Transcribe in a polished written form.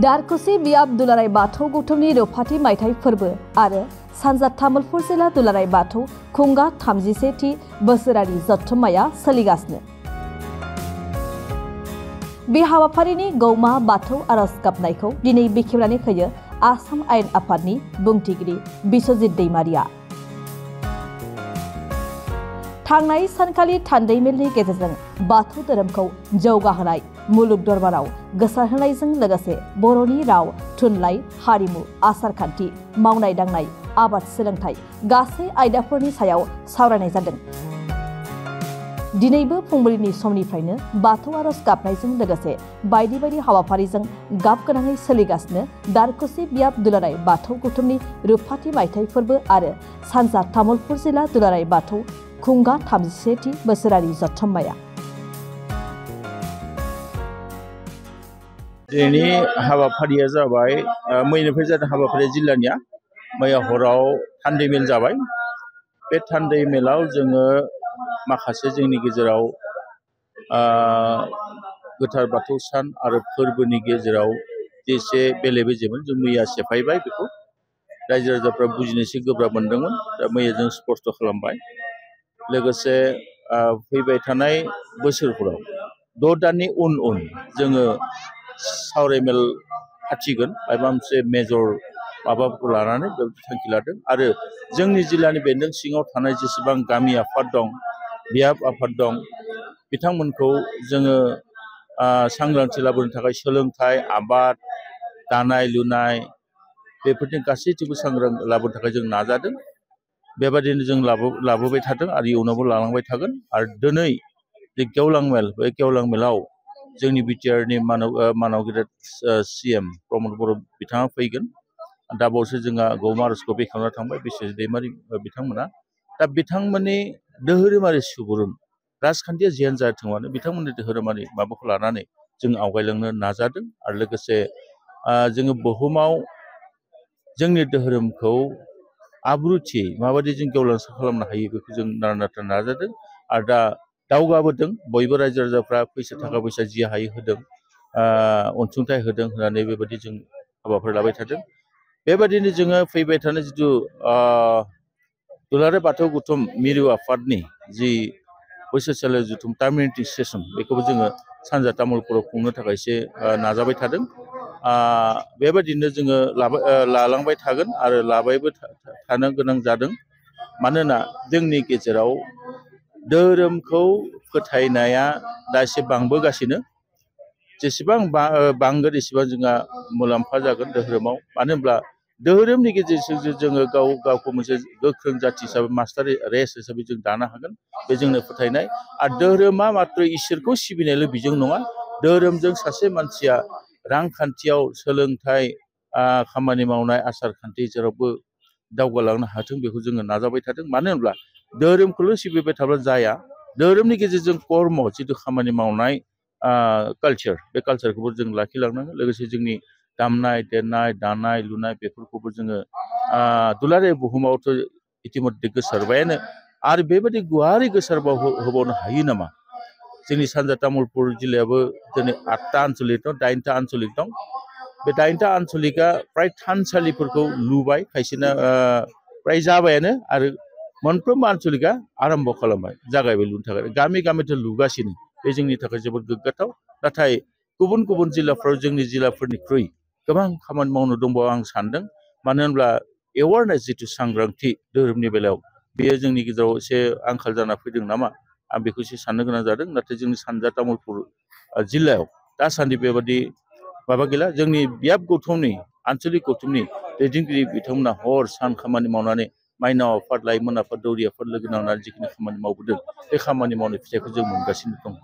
दारकुसि बियाब दुलाराय बाथौ गौथुमनि रौफाथि मायथाइ फोरबो आरो सानजा तामुलपुर जिल्ला दुलाराय बाथौ खुंगा 31थि बोसोरारि जथुम्माया सोलिगासिनो। बे हाबाफारिनि गौमा बाथौ आरज गाबनायखौ दिनै बेखेवनानै होयो आसाम आयेन आफादनि बुंथिगिरि बिस्वजित दैमारिया। थांनाय सानखालि थान्दैमेलनि गेजेरजों बाथौ धोरोमखौ जौगाहोनाय मुलुग दरबाराव गोसारहोनायजों लोगोसे बर'नि राव, थुनलाइ, हारिमु, आसारखान्थि, मावनाय दांनाय, आबाद, सोलोंथाइ गासै आयदाफोरनि सायाव सावरायनाय जादों। दिनैबो फुंबिलिनि समनिफ्रायनो बाथौ आरज गाबनायजों लोगोसे बायदि बायदि हाबाफारिजों गाब गोनाङै सोलिगासिनो दारकुसि बियाब दुलाराय बाथौ गौथुमनि रौफाथि मायथाइ फोरबो आरो सानजा तामुलपुर जिल्ला दुलाराय बाथौ खुंगा 31थि बोसोरारि जथुम्माया। दिनैनि हाबाफारिया जाबाय मैनिफ्राय जादों हाबाफारिया जिल्लानिया मैया हराव थान्दै मेल जाबाय। बे थान्दै मेलाव जोङो माखासे जोंनि गेजेराव गोथार बाथौ सान आरो फोरबोनि गेजेराव एसे बेले बेजेमोन जों मैया सेफायबाय। बेखौ रायजो राजाफ्रा बुजिनो एसे गोब्राब मोनदोंमोन। दा मैया जों स्पष्ट खालामबाय। लोगोसे फैबाय थानाय बोसोरफोराव 6 दाननि उन जोङो सावरायमेल फाथिगोन माबा मोनसे मेजर माबाफोरखौ लानानै थांखि लादों। आरो जोंनि जिल्लानि बेन्दों सिङाव थानाय जेसेबां गामि आफाद दं, बियाब आफाद दं, बिथांमोनखौ जोङो सांग्रांथि लाबोनो थाखाय सोलोंथाइ, आबाद, दानाय लुनाय बेफोरनि गासैथिंबो सांग्रां लाबोनो थाखाय जों नाजादों। बेबादिनो जों लाबोबाय थादों आरो इयुनावबो लालांबाय थागोन। आरो दिनै जे गेवलां मेल, बे गेवलां मेलाव जोंनि बिटिआरनि मानाव गेदेर CM प्रमद बर' बिथाङा फैगोन। दा बावैसो जोंहा गौमा आरजखौ बेखेवना थांबाय बिस्वजित दैमारि बिथांमोना। दा बिथांमोननि धोरोमारि सुबुरुन, राजखान्थिया जियानो जाथों मानो बिथांमोननि धोरोमारि माबाखौ लानानै जों आवगायलांनो नाजादों। आरो लोगोसे जोङो बुहुमाव जोंनि धोरोमखौ आब्रुथि माबायदि जों गेवलांसार खालामनो हायो बेखौ जों नारा नाजादों। आरो दा दावगाबोदों। बयबो रायजो राजाफ्रा फैसा थाखा फैसा जि हायो होदों, अनसुंथाइ होदों होननानै बेबायदि जों हाबाफारि लाबाय थादों। बेबायदिनो जोङो फैबाय थानाय जिथु दुलाराय बाथौ गौथुम मिरु आफादनि जि बोसोरसालियारि जथुम टार्मिनेटिं सेसन, बेखौबो जोङो सानजा तामुलपुराव खुंनो थाखाय एसे नाजाबाय थादों। बेबायदिनो जोङो लालांबाय थागोन आरो लाबायबो थानो गोनां जादों। मानोना जोंनि गेजेराव धोरोमखौ फोथायनाया दा एसे बांबोगासिनो। जेसेबां बांगोन एसेबां जोंहा मुलाम्फा जागोन धोरोमाव। मानो होनब्ला धोरोमनि गेजेरजों जोङो गावखौ मोनसे गोख्रों जाथि हिसाबै मास्टार रेस हिसाबै जों दानो हागोन। बे जोंनो फोथायनाय। आरो धोरोमा मात्र इसोरखौ सिबिनायल' बिजों नङा। धोरोमजों सासे मानसिया रांखान्थियाव, सोलोंथाइ, खामानि मावनाय, आसार खान्थि जेरावबो दावगालांनो हाथों बेखौ जोङो नाजाबाय थादों। मानो होनब्ला धोरोमखौल' सिबिबाय थाब्ला जाया। धोरोमनि गेजेरजों कर्म, जिथु खामानि मावनाय कालचार, बे कालचारखौबो जों लाखिलांनांगोन। लोगोसे जोंनि दामनाय देनाय, दानाय लुनाय बेफोरखौबो जोङो दुलाराय बुहुमावथ' इतिमध्य गोसारबायानो। आरो बेबायदि गुवारै होबावनो हायो नामा? जोंनि सानजा तामुलपुर जिल्लायाबो दिनै 8टा आन्सलिक दं, 8टा आन्सलिक दं। बे 8टा आन्सलिकआ फ्राय थानसालिफोरखौ लुबाय, खायसेना फ्राय जाबायानो। आरो मोनफ्रोमबो आन्सलिकआ आरम्भ खालामबाय, जागायबाय लुनो थाखाय। गामि गामिथ' लुगासिनो। बे जोंनि थाखाय जोबोद गोग्गाथाव। नाथाय गुबुन गुबुन जिल्लाफ्राव जोंनि जिल्लाफोरनिख्रुइ गोबां खामानि मावनो दंबावो आं सानदों। मानो होनब्ला एवारनेस, जिथु सांग्रांथि धोरोमनि बेलायाव, बेयो जोंनि गेजेराव एसे आंखाल जाना फैदों नामा, आं बेखौ एसे साननो गोनां जादों। नाथाय जोंनि सानजा तामुलपुर जिल्लायाव दासान्दि बेबादि माबा गैला। जोंनि बियाब गौथुमनि, आन्सलिक गौथुमनि दैदेनगिरि बिथांमोना हर सान खामानि मावनानै माइनाव आफाद, लाइमोन आफाद, दौरि आफाद लोगो नांनानै जिखिनि खामानि मावबोदों, बे खामानि मावनाय फिथाइखौ जों मोनगासिनो दं।